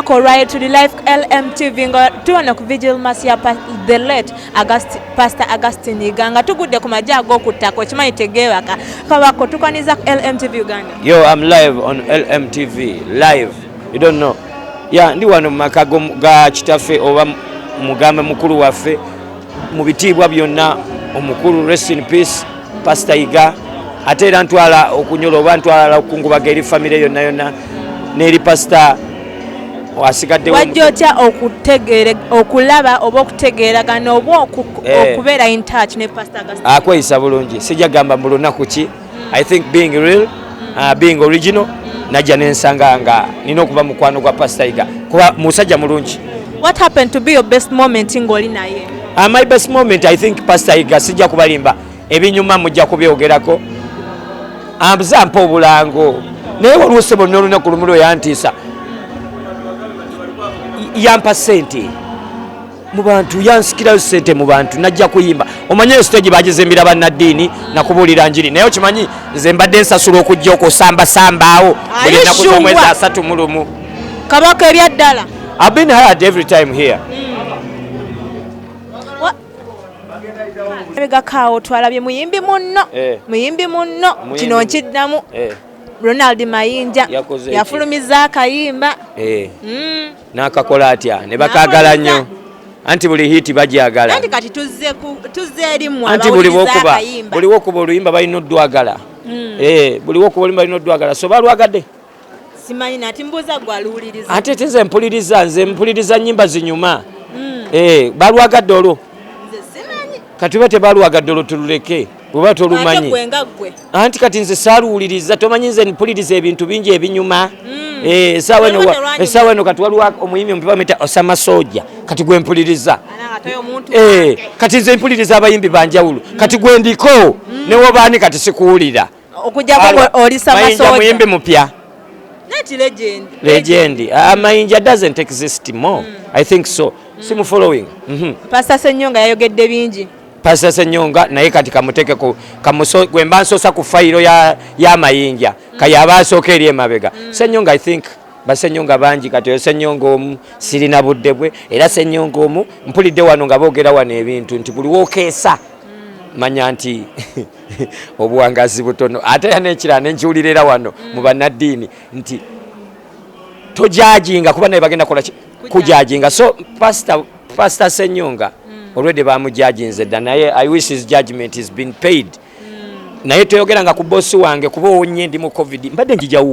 Olunaku olwaleero tuli live LMTV nga tuwano ku vigil mass ya the late Pastor Augustine Yiga nga tugudde ku majja ag'okuttaka, okimanyi tegeebaka. Kabako tukaniza ku LMTV Uganda. Yo, I'm live on LMTV live. You don't know. Yeah, ndi wano mu maka ga kitaffe oba mugambe mukulu waffe mu bitiibwa byonna, omukulu, rest in peace, Pastor Yiga. Ate era ntwala okunyola oba ntwala okukungubaga eri famire yonna yonna n'eri pastor asigaddewo. Wajja otya okutegeere, okulaba oba okutegeeragana oba okubeera in touch ne Pastor Augustine? Akweyisa bulungi, sijja gamba mu lunaku ki. I think being real, being original, najja nensanga nga nina okuba mukwano gwa Pastor Yiga kuba musajja mulungi. What happened to be your best moment ng'oli naye? My best moment, I think Pastor Yiga, sijja kubalimba, ebinyuma mujja kubyogerako, ambuza mpa obulango, naye waliwo sebo n'olunaku lumu lwe yantiisa, yampa sente mu bantu, yansikirayo sente mu bantu, najja kuyimba. Omanye eyo stage bagizimbira bannaddiini nakubuulira njiri, naye okimanyi nze mbadde nsasula okujja okusambasambaawo buli Are you ennaku z'omwezi sure? 31. Kabaka, ebyaddala? I've been hired every time here. Mabegakaawo twalabye muyimbi munno, muyimbi munno, Muyimbi kino nkiddamu, Ronald Mayinja. Yakoze ki? Yafulumiza akayimba. N'akakola atya ne bakaagala nnyo, anti buli hit bagyagala. Anti kati tuzze eri mmwe Anti buli abawuliriza wokuba akayimba. Buli wokuba oluyimba balina oddwagala. Buli wokuba oluyimba balina oddwagala, so balwagadde. Simanyi, nati mbuuza gwe aluwuliriza. Ate te nze mpuliriza nnyimba zinyuma. Balwagadde olwo. Nze simanyi. Kati oba tebalwagadde olwo, tululeke bweba Ate tolumanyi. gwe nga ggwe. Anti kati nze saaluwuliriza, tomanyi nze mpuliriza ebintu bingi ebinyuma. Essaawa eno Waliwo terwanyuma. Essaawa eno kati waliwo omuyimbi omupya bamuyita Osama Soja, kati gwe mpuliriza. Ana ate omuntu wange. Kati nze mpuliriza abayimbi banjawulo, kati gwe ndiko newobaani kati sikuwulira. Okujjako gwe oli Mayinja Samasoja. muyimbi mupya. Nati legend. Legend. Mayinja doesn't exist more, I think so. Simu following. Pastor Senyonga yayogedde bingi. Pastor Senyonga naye kati kamuteke ku kamuso gwe mba nsoosa ku fayiro ya Mayinja, kayaba asooka eri emabega. Senyonga, I think basenyonga bangi, kati oyo Senyonga omu sirina budde bwe, era Senyonga omu mpulidde wano nga boogera wano ebintu nti buli wokeesa manya nti obuwangazi butono. Ate era n'ekirala nenkiwulira era wano mu bannaddiini nti tojajinga kuba naye bagenda kola ki? Kujajinga. So Pastor Senyonga already bamujajinze dda, naye I wish his judgment has been paid. Naye toyogeranga ku bosi wange kuba owonye, ndi mu COVID, mbadde njijawu.